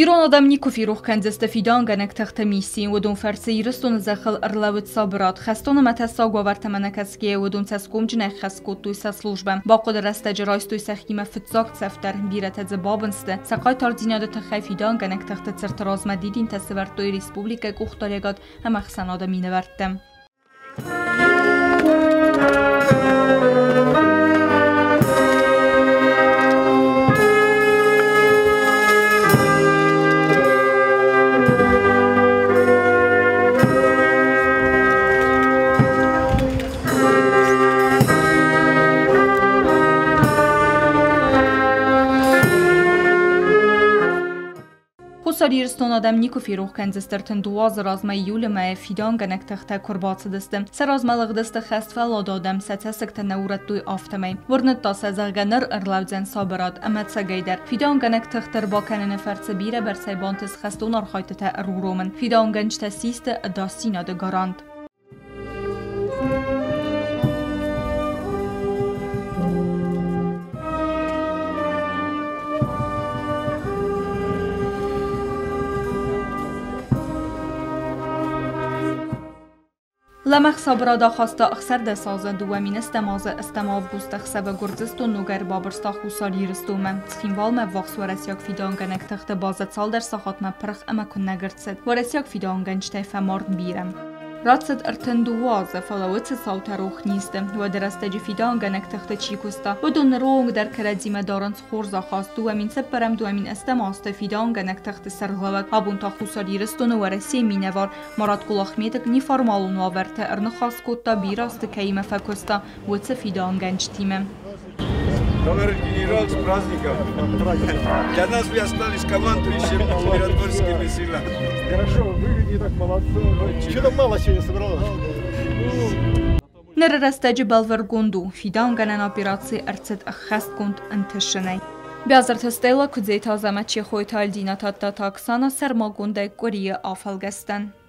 Ирон адӕм никуы ферох кӕндзысты фидауынгӕнӕг тыхты мисси. Уыдон фӕрцы Ирыстоны зӕххыл ӕрлӕууыд сабырад. Хӕстон ӕмӕ тӕссаг уавӕртӕм ӕнӕкӕсгӕйӕ уыдон цӕсгомджынӕй хӕс кодтой сӕ службӕ. Бахъуыды рӕстӕджы райстой сӕхимӕ фыццаг цӕф дӕр. Бирӕтӕ дзы бабын сты. Сӕ хъайтардзинады тыххӕй фидауынгӕнӕг тыхты цырты размӕ дидинтӕ сӕвӕрдтой республикӕйы къухдариӕгад ӕмӕ ӕхсӕнады минӕвӕрттӕ. Хуссар Ирыстоны адӕм никуы ферох кӕндзысты 32 азы размӕ июлы мӕйы фидауынгӕнӕг тыхтӕ куы ӕрбацыдысты. Сӕ размӕ лыгъдысты хӕстфӕллад адӕм, сӕ цӕссыгтӕ нӕ урӕдтой, афтӕмӕй. Уырныдта сӕ, зӕгъгӕ, ныр ӕрлӕудзӕн сабырад ӕмӕ ӕцӕгӕйдӕр фидауынгӕнӕг тыхты ӕрбакӕныны фӕрцы бирӕбӕрцӕй бантыст хӕстон архайдтытӕ ӕруромын. Фидауынгӕнджытӕ систы ӕдасдзинады гарант. Лӕмӕгъ сабырад ахаста 16 азы, 2000 азы ӕстӕм августы ӕхсӕвы Гуырдзыстон ног ӕрбабырста Хуссар Ирыстонмӕ. Цхинвалмӕ ӕввахс уӕрӕсейаг фидауынгӕнӕг тыхты базӕ цалдӕр сахатмӕ пырх ӕмӕ куынӕг ӕрцыд. Уӕрӕсейаг фидауынгӕнджытӕй фӕмард бирӕ. Рацыд 32 азы, фӕлӕ уыцы цаутӕ рох не сты. Уӕды рӕстӕджы фидауынгӕнӕг тыхты чи куыста, уыдон ныры онг дӕр кӕрӕдзимӕ дарынц хорз ахаст. 2004 2008 азты фидауынгӕнӕг тыхты сӕргълӕууӕг, абон та Хуссар Ирыстоны Уӕрӕсейы минӕвар Марат Кулахметов неформалон уавӕрты ӕрныхас кодта, бирӕ азты кӕимӕ фӕкуыста, уыцы фидауынгӕнджытимӕ. Товарищ генерал, с праздником! Для нас вы остались командующим миротворческими силами. Хорошо, выглядите так молодцы. Что-то мало сегодня собралось. Ныры рӕстӕджы бӕлвырдгонд у, фидауынгӕнӕн операци ӕрцыд ӕххӕстгонд ӕнтысынӕй. Биазырты Стелла, Куыдзеты Азӕмӕт, Чехойты Альдина, Тадтаты Оксана сӕрмагондӕй къуырийы афӕлгӕстӕн.